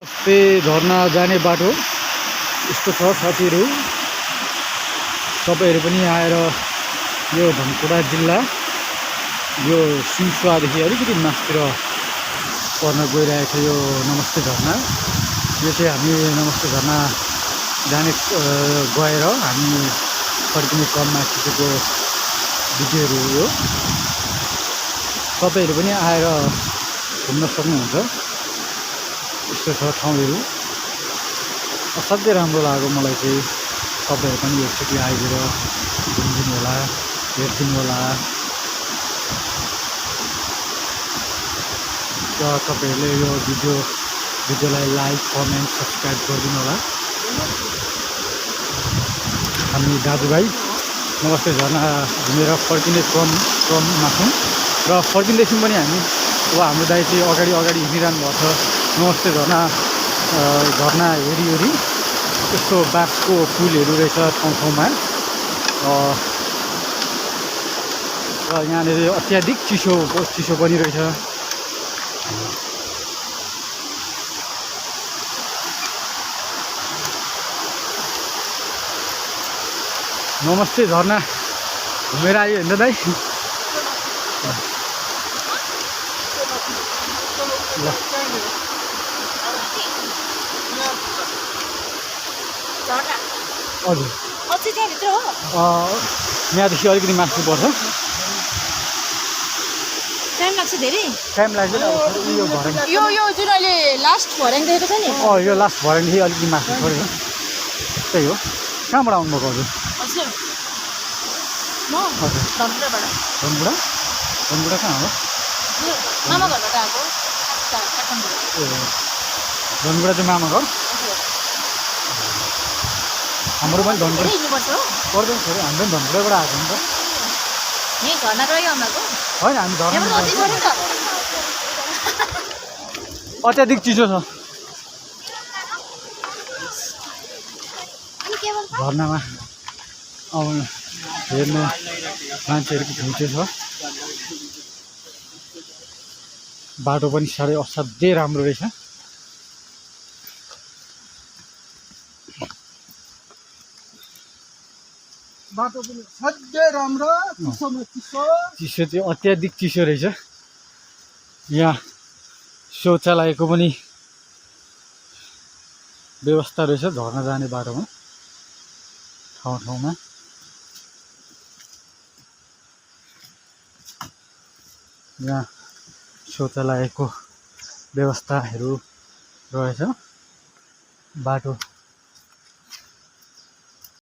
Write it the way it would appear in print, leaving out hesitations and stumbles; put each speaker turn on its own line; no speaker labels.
यस्तै झरना जाने बाटो यस्तो छ साथीहरू। तपाईँहरू पनि आएर यो धनकुटा जिल्ला यो सिङसुवादेखि अलिकति मास्तिर पर्न गइरहेको छ यो नमस्ते झरना। यो चाहिँ हामी नमस्ते झरना जाने गएर हामी फर्किने क्रममा खिचेको भिडियोहरू हो। तपाईँहरू पनि आएर घुम्न सक्नुहुन्छ। यस्तो छ ठाउँहरू, असाध्यै राम्रो लाग्यो मलाई चाहिँ। तपाईँहरू पनि एकचोटि आइदिएर घुमिदिनु होला, हेरिदिनु होला। र तपाईँहरूले यो भिडियोलाई लाइक, कमेन्ट, सब्सक्राइब गरिदिनु होला। हामी दाजुभाइ नमस्ते झरना घुमेर फर्किने क्रममा छौँ र फर्किँदैछौँ पनि हामी। अब हाम्रो दाइ चाहिँ अगाडि हिँडिरहनु भएको छ। नमस्ते झरना हेरी यस्तो बाँसको पुलहरू रहेछ ठाउँमा। र यहाँनिर अत्याधिक चिसो पनि रहेछ। नमस्ते झरना घुमेर आयो होइन दाइ? ल हजुर, यहाँदेखि अलिकति माथि पर्छ।
टाइम लाग्छ धेरै?
टाइम लाग्दैन। यो भर्याङ
यो जुन अहिले लास्ट भर्याङ देखेको छ नि?
यो लास्ट भर्याङदेखि अलिकति माथि पऱ्यो। त्यही हो। कहाँबाट आउनुभएको हजुर?
हजुर म
हजुर
धनकुटाबाट।
धनकुटा कहाँ हो?
मामा घरबाट आएको काठमाडौँ।
ए धनकुटा चाहिँ मामा घर? हाम्रो पनि धनकुटा
हिँड्नुपर्छ हो?
पर्दैन छोरी, हामी पनि धनकुटाबाट आएको नि त।
यहीँ झर्ना रह्यो आउनुभएको?
होइन, हामी झर्ना
अति छोड्यो त।
अत्याधिक चिसो छ झरनामा आउनु हेर्नु। मान्छेहरूको घुम्चे छ। बाटो पनि साह्रै असाध्यै राम्रो रहेछ।
बाटो पनि असाध्यै राम्रो।
चिसो चाहिँ अत्याधिक चिसो रहेछ। यहाँ शौचालयको पनि व्यवस्था रहेछ झर्ना जाने बाटोमा ठाउँमा। यहाँ शौचालयको व्यवस्थाहरू रहेछ। बाटो